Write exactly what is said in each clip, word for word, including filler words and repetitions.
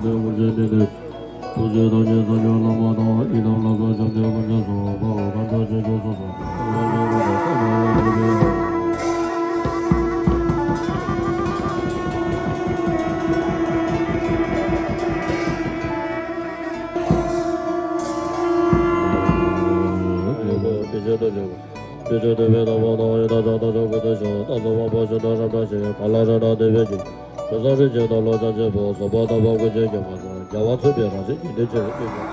ཐུགས་རྗེ་ཐམས་ཅད་སངས་རྒྱས་བླ་མ་དང་ཡི་དམ་ལྷ་ཚོགས་ཞབས་ཏེ་ཀུན་མཁྱེན་གསུམ་པོ་མཁའ་འགྲོ་ཆོས་སྐྱོང་སོགས་སུ། དཔེ་ཆ་དང་ཆོས་གོས་དང་བ་དང་ཡོན་དང་ཕྱག་དང་ཆོ་ག་དང་ཤོག་རྟ་སོགས་པ་པོ་ཞོན་དང་རབ་གྲགས་ཤིང་ག་ལ་ར་ན་དེ་བས་ཀྱི། བོད་སོག་རིགས་ཀྱི་སྟག་ལོ་ཅན་ཆེན་པོ་སོགས་པ་དང་པོ་ཀུན་མཁྱེན་མཁྱེན་པ་དང་རྒྱལ་བ་མཚོན་པའི་རང་བཞིན་གྱི་གནས་ཆེ་བའི་སྟེང་དུ།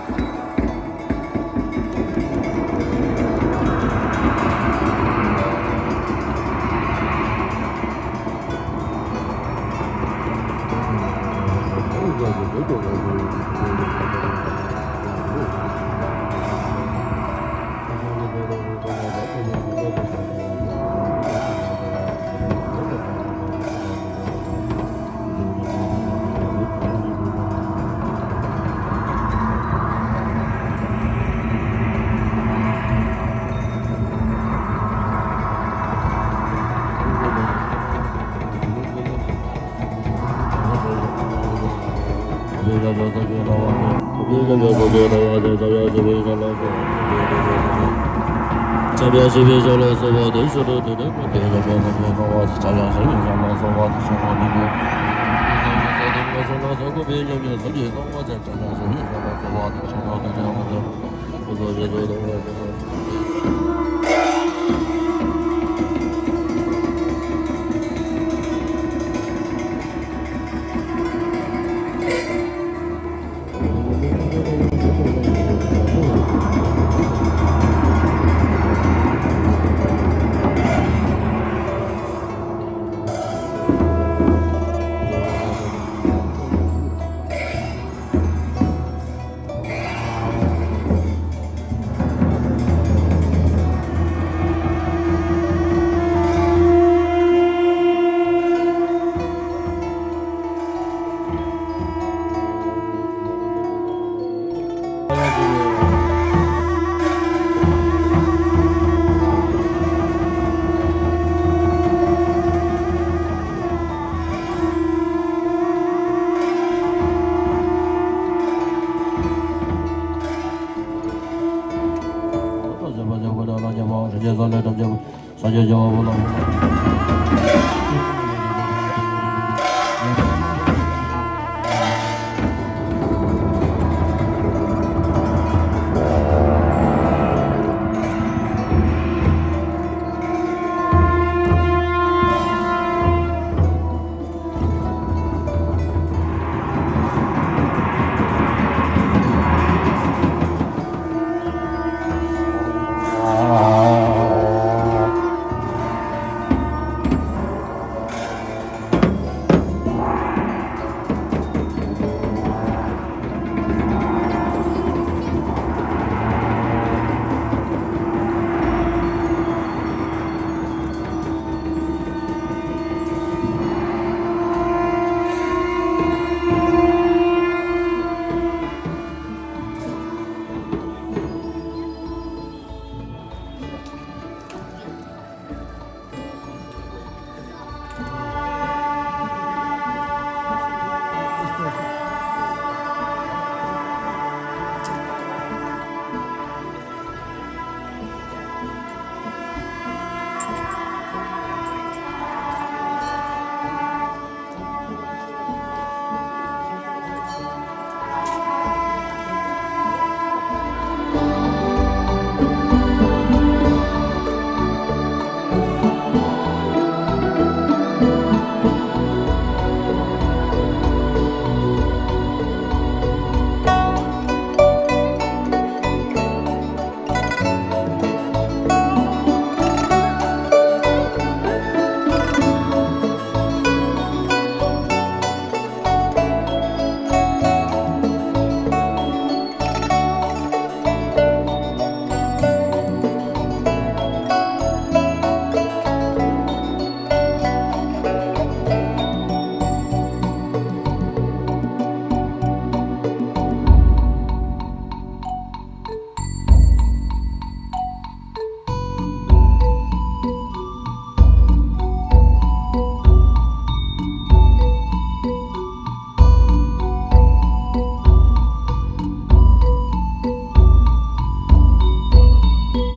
སངས་རྒྱས་བྱ་བ་པོ་ལ།